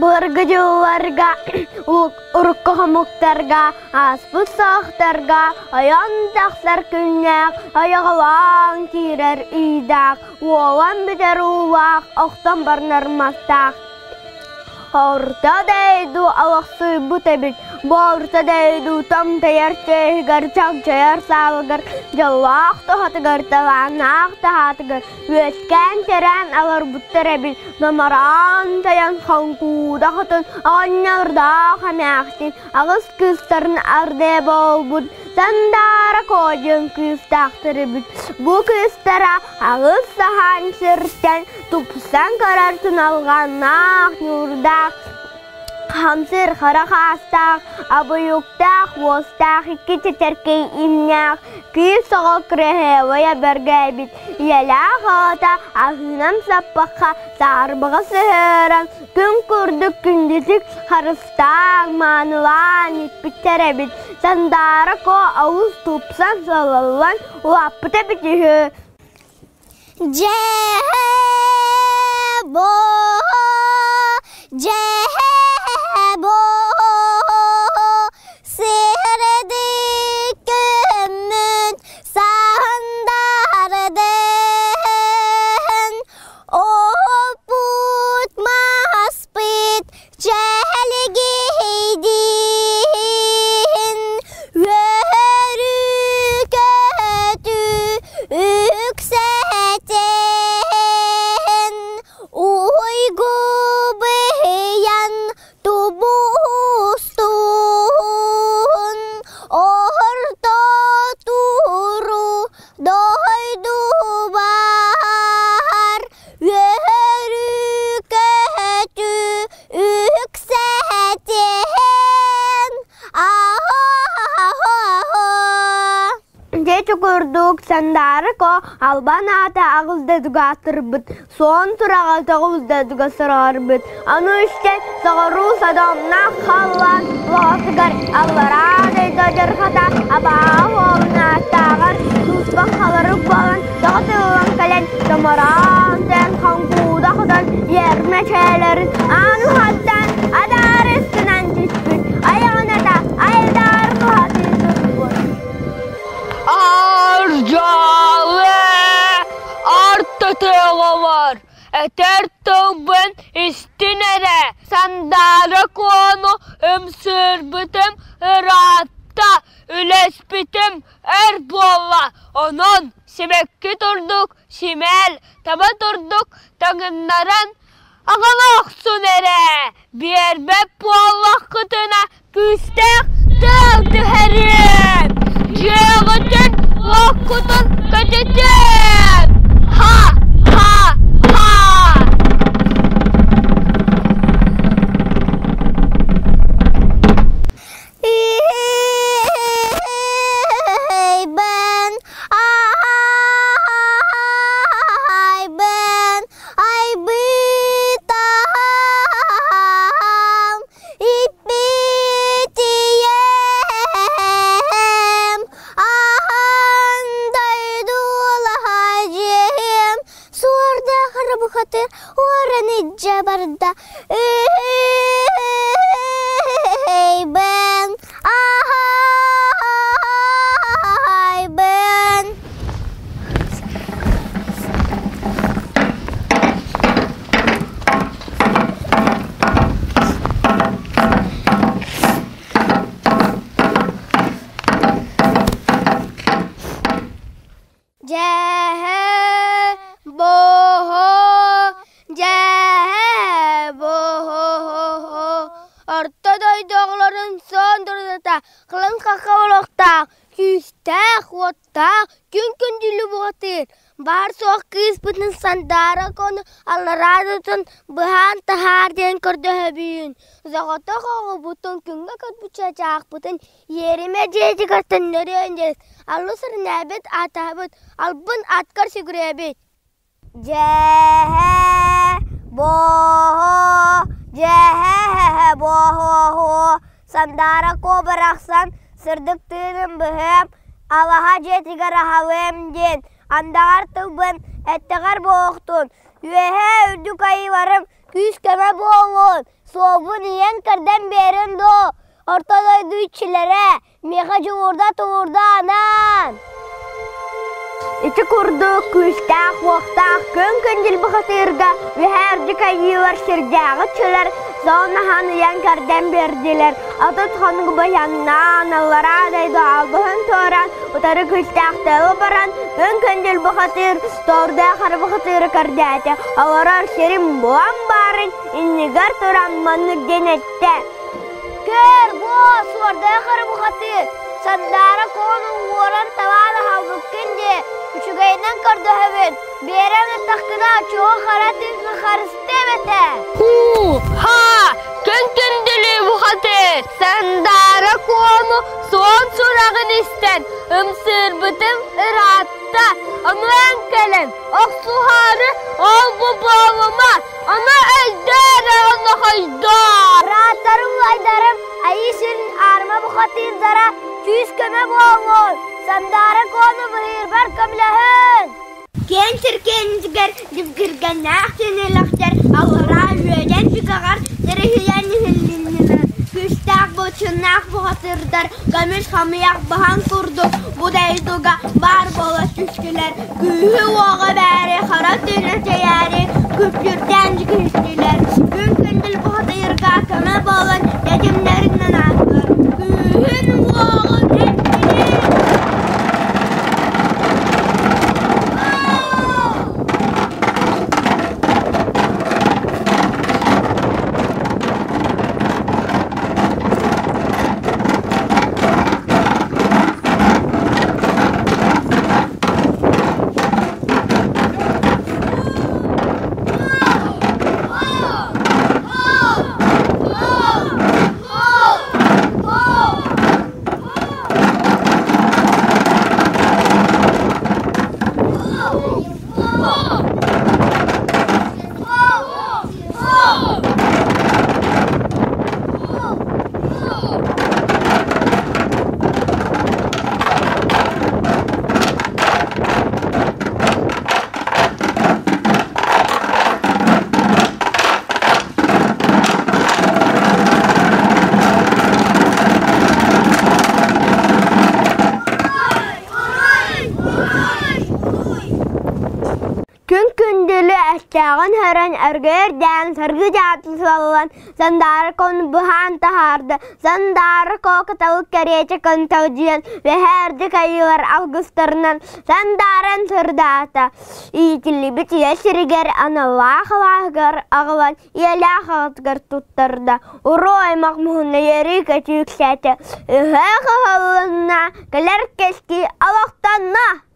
Былыргы дьылларга урукку хомуктарга ааспыт саахтарга ойон тахсар күннээх, ойоҕолоон киирэр ыйдаах, уолан бүтэр уулаах, охтон барнар мастаах. Орто дойду олохсуйбут эбит, бу орто дойду томтойор чөйүгэр, чалчайар саалыгар, дьоллоох туһатыгар, талааннаах таһаатыгар үөскээн-төрөөн олорбуттар эбит. Номороон тойон хоҥкууда хотун оҕонньордоох эмээхсин аҕыс кыыстарын ардыа буолбут Сандаара Кодьун кыыстаахтар эбит. Бу кыыстара аҕыс саһаан сиртэн тупсан көрөр туналҕаннаах ньуурдаах хамсыыр хара хаастаах, абыйыктаах уостаах икки тэтэркэй имнээх кыыс оҕо кыраһыабайа бэргээбит ийэлээх аҕата аһыынан саппахха саарбаҕа сыһыаран күн курдук күндүтүк харыстаан маанылаан иппиттэр эбит Сандаара Куо олус тупсан салаллан улааппыт эбит үһү. Дьээ-бо, дьээ-бо, сирдик күммүт сандардын, оппут маспыт чэлгийдин, үөрүү-көтүү үксэтин, уйгу быйан тубустун, орто туру дойдубар Үөрүү-көтүү үксэтин, аһо-аһо-аһо. Дьэ курдук Сандаарыко албан аата аҕыс дойдуга аатырбыт, суон тураҕа тоҕус дойдуга сороорбут. Аны үстэн соҕуруу содомноох халлаан лоҕотугар аллараа дойду дьарҕата абааһы уолун ааттааҕар туспа халарык буолан тоҕо тыллан кэлэн томороон тэн хоҥкууда хотон иэрмэ чээлэрин аан уһаттан адаарыстынан түспүт айаҕыната айдаар туһатын турбут. Ардьалы артытыаҕа Этэр тылбын истин эрэ, Сандаара Куону ымсыырбытым ыраатта, үлэспитим өр буолла, онон сибэкки турдук симээл, таба турдук таҥыннаран аҕала охсун эрэ, биэрбэт буоллаххытына күүстээх тыал түһэриэм, дьиэҕитин уоккутун көтүтүөм! Ха! Ха! Ха! Ийбэн, айбын, айбытам, иппитием, ахан дойдулаһадьыым, суорда харабухатыр уоран илдьэ барда. Ийбэн, айбын. Дьэһэ боһо, дьэһэ боһо, орто дойду оҕолорун суон дурдата кылын хахха олохтоох, күүстээх, уоттаах, күн күндүлү бухатыыр, баар-суох кыыспытын Сандаара Кону аллараа тутан быһаан таһаар диэн көрдөһөбүн. Соҕотох оҕобутун күҥҥэ көрбүт чачаахпытын иэримэ дьиэтигэр төннөрүөн диэн аллыс эрнээбит аатаабыт, албын аткар сүгүрүйэбит. Дьэһэ боһо, дьэһэ боһо, Сандаара Куо барахсан сырдык тыынын быһыам, алаһа дьиэтигэр аһалыам диэн андаҕар тылбын эттэҕэр буолуохтун, үөһээ үрдүк айыыларым. күүс-көмө буолун, суолбун ыйан-кэрдэн биэрин дуу, орто дойду иччилэрэ, миэхэ дьулуурда тулуурда анаан! Ити курдук күүстээх-уохтаах күн күндүл бухатыырга үһээ үрдүк айыылар сирдээҕи чөлөр зонаһан ыйан кэрдэн биэрдилэр. Отут хонугу быһаннаан, аллараа дойду албыһын туораан, утары күүстээх тыалы баран, күн күндүл бухатыыр тордоох хара бухатыыры көрдөөтө. Олорор сирим буолан баарын иннигэр туран маннык диэн эттэ. Көр, буо, суордаах хара бухатыыр, Сандаара куону уоран талаан аһалбыккын дии, үчүгэйинэн көрдөһөбүн, биэрэн ыттаххына чуо хара тыыҥҥа харыстыам этэ. Һуу-ха! Күн күндүлүү бухатыыр, Сандаара Куону суон сураҕын истэн, ымсыырбытым ыраатта, ымыан кэлэн, охсуһаары ол-бу буолума, аны өйдөөр онохойдоор. Бырааттарым, убайдарым, айыы сирин аарыма бухатыырдара күүс-көмө буолуҥ, Сандаара Куону быһыырбар көмөлөһүҥ! Киэҥ сир киэнигэр дьибгиргэннээх синилэхтэр аллараа үөдэн түгэҕэр дьириһийэн иһиллиннилэр. Күүстээх былчыннаах бухатыырдар көмүс хамыйах баһан курдук бу дойдуга баар буола түстүлэр. Күүһү-уоҕу бээри хара тыына тэйээри күппүрдээн дьүкүһүстүлэр. Күн күндүл бухатыырга көмө буолан тэтимнэринэн аастылар. Күүһүн-уоҕун эптилэр! Күн күндүлү эстээҕин көрөн өргүөрдээн саргы дьаатын саллан Сандаара кон быһаан таһаарда. Сандаара коо кыталык кэриэтэ кынталдьыйан үөһээ айыылар алгыстарынан сандааран сырдаата. Иитиллибит ийэ сиригэр аналлаах алааһыгар аҕалан ийэлээх аҕатыгар туттарда. Уруу аймах муһунна үөрүү көтүү үксээтэ. Ыһыах ыһыллынна, кэлэр кэскил олохтонно!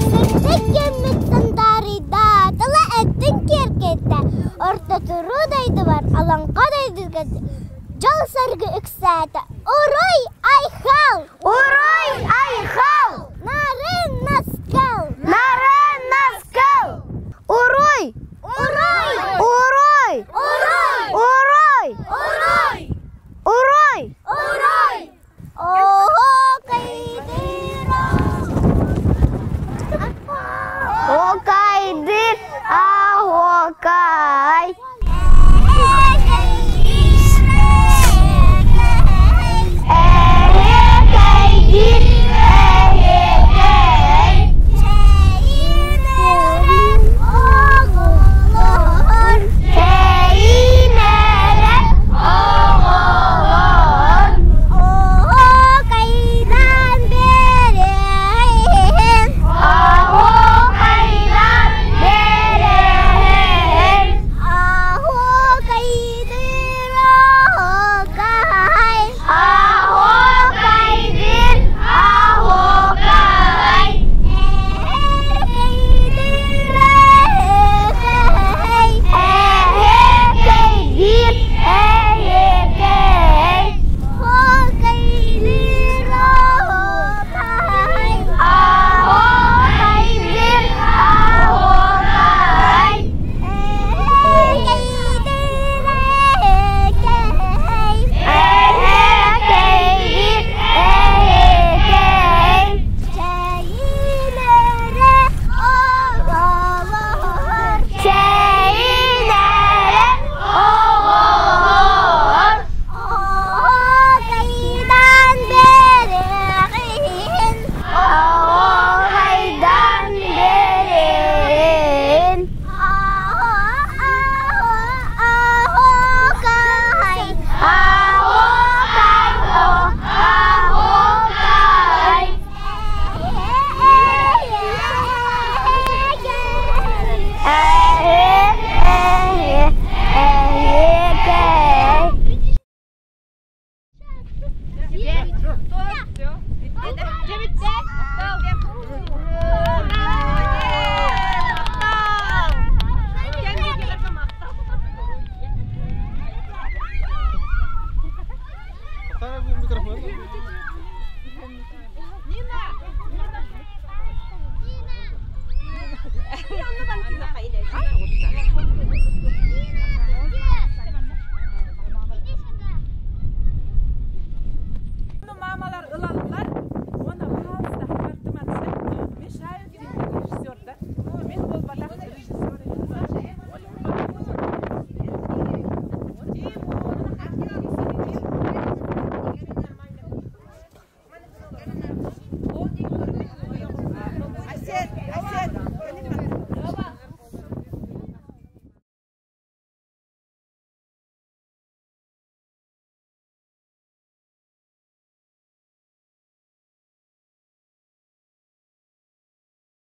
Сырдык кэммит сандаарыйда, тыла эттин киэркэйдэ, орто туруу дойдубар Алаҥха дойдуга дьол-саргы үксээтэ. Уруй Айхал! Уруй Айхал! Нарын Наскал! Нарын Наскал! Уруй!